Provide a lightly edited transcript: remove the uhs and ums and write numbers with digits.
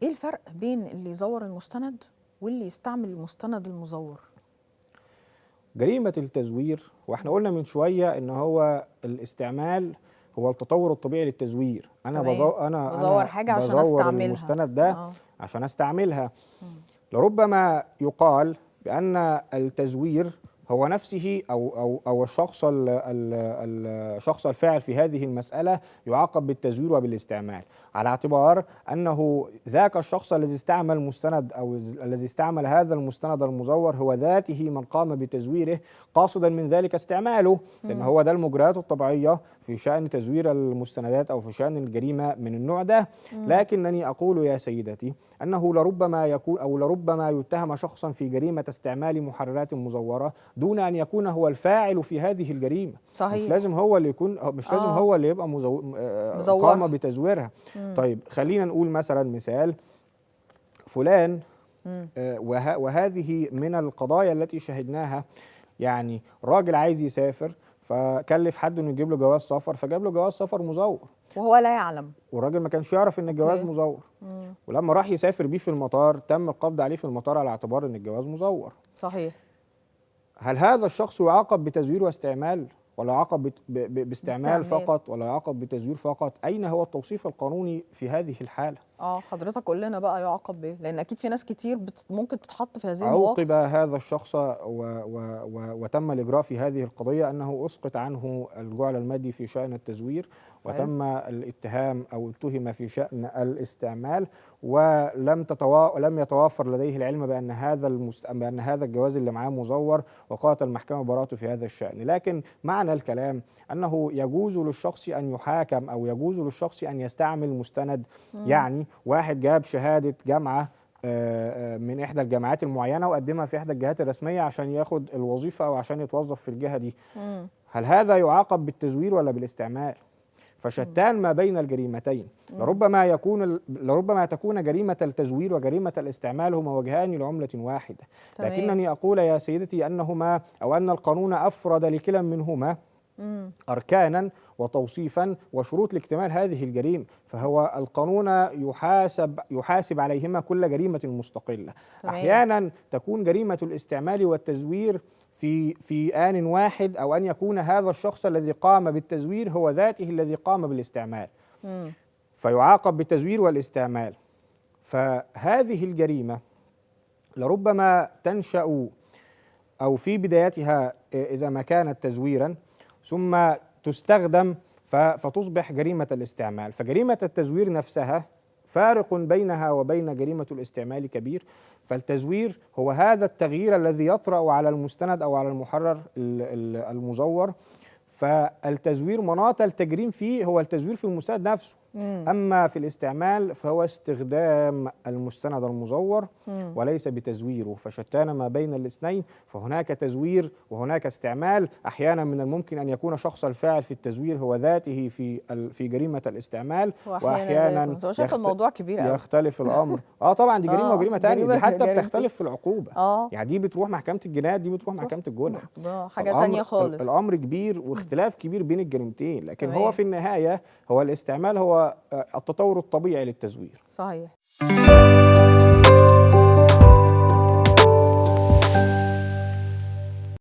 ايه الفرق بين اللي يزور المستند واللي يستعمل المستند المزور؟ جريمة التزوير، واحنا قلنا من شوية ان هو الاستعمال هو التطور الطبيعي للتزوير. تمام. بزور انا حاجة عشان بزور استعملها. المستند ده اه. عشان استعملها. مم. لربما يقال بأن التزوير هو نفسه أو الشخص الفاعل في هذه المسألة يعاقب بالتزوير وبالاستعمال، على اعتبار أنه ذاك الشخص الذي استعمل مستند أو الذي استعمل هذا المستند المزور هو ذاته من قام بتزويره قاصدا من ذلك استعماله، لأن هو ده المجريات الطبيعية في شأن تزوير المستندات أو في شأن الجريمة من النوع ده. لكنني أقول يا سيدتي أنه لربما يكون أو لربما يتهم شخصا في جريمة استعمال محررات مزورة دون أن يكون هو الفاعل في هذه الجريمة. صحيح. مش لازم هو اللي يكون، مش لازم هو اللي يبقى قام بتزويرها. طيب خلينا نقول مثلا مثال فلان، وهذه من القضايا التي شهدناها. يعني راجل عايز يسافر فكلف حد انه يجيب له جواز سفر، فجاب له جواز سفر مزور وهو لا يعلم، والراجل ما كانش يعرف ان الجواز مزور. ولما راح يسافر بيه في المطار تم القبض عليه في المطار على اعتبار ان الجواز مزور. صحيح. هل هذا الشخص يعاقب بتزوير واستعمال، ولا يعاقب باستعمال فقط، ولا يعاقب بتزوير فقط؟ اين هو التوصيف القانوني في هذه الحالة؟ حضرتك قول لنا بقى يعاقب بايه، لان اكيد في ناس كتير ممكن تتحط في هذه عوقب المواقف. هذا الشخص وتم الإجراء في هذه القضية أنه أسقط عنه الجعل المادي في شأن التزوير، وتم الاتهام أو اتهم في شأن الاستعمال، لم يتوافر لديه العلم بأن هذا الجواز اللي معاه مزور، وقالت المحكمة براءته في هذا الشأن. لكن معنى الكلام أنه يجوز للشخص أن يحاكم أو يجوز للشخص أن يستعمل مستند. يعني واحد جاب شهادة جامعة من إحدى الجامعات المعينة وقدمها في إحدى الجهات الرسمية عشان ياخد الوظيفة أو عشان يتوظف في الجهة دي. هل هذا يعاقب بالتزوير ولا بالاستعمال؟ فشتان ما بين الجريمتين. لربما تكون جريمة التزوير وجريمة الاستعمال هما وجهان لعملة واحدة. لكنني أقول يا سيدتي أنهما أو أن القانون أفرد لكلا منهما أركانا وتوصيفا وشروط لاكتمال هذه الجريمة، فهو القانون يحاسب عليهما كل جريمة مستقلة. أحيانا تكون جريمة الاستعمال والتزوير في آن واحد، أو أن يكون هذا الشخص الذي قام بالتزوير هو ذاته الذي قام بالاستعمال، فيعاقب بالتزوير والاستعمال. فهذه الجريمة لربما تنشأ أو في بدايتها إذا ما كانت تزويرا ثم تستخدم فتصبح جريمة الاستعمال. فجريمة التزوير نفسها فارق بينها وبين جريمة الاستعمال كبير. فالتزوير هو هذا التغيير الذي يطرأ على المستند أو على المحرر المزور. فالتزوير مناط التجريم فيه هو التزوير في المستند نفسه. أما في الاستعمال فهو استخدام المستند المزور وليس بتزويره. فشتان ما بين الاثنين، فهناك تزوير وهناك استعمال. أحيانا من الممكن أن يكون شخص الفاعل في التزوير هو ذاته في جريمة الاستعمال، وأحيانا شايف الموضوع كبير قوي. يختلف الأمر. طبعا دي جريمة وجريمة تانية، دي حتى بتختلف في العقوبة. يعني دي بتروح محكمة الجنايات، دي بتروح محكمة الجنح، حاجة تانية خالص. الأمر كبير واختلاف كبير بين الجريمتين. لكن هو في النهاية هو الاستعمال هو التطور الطبيعي للتزوير. صحيح.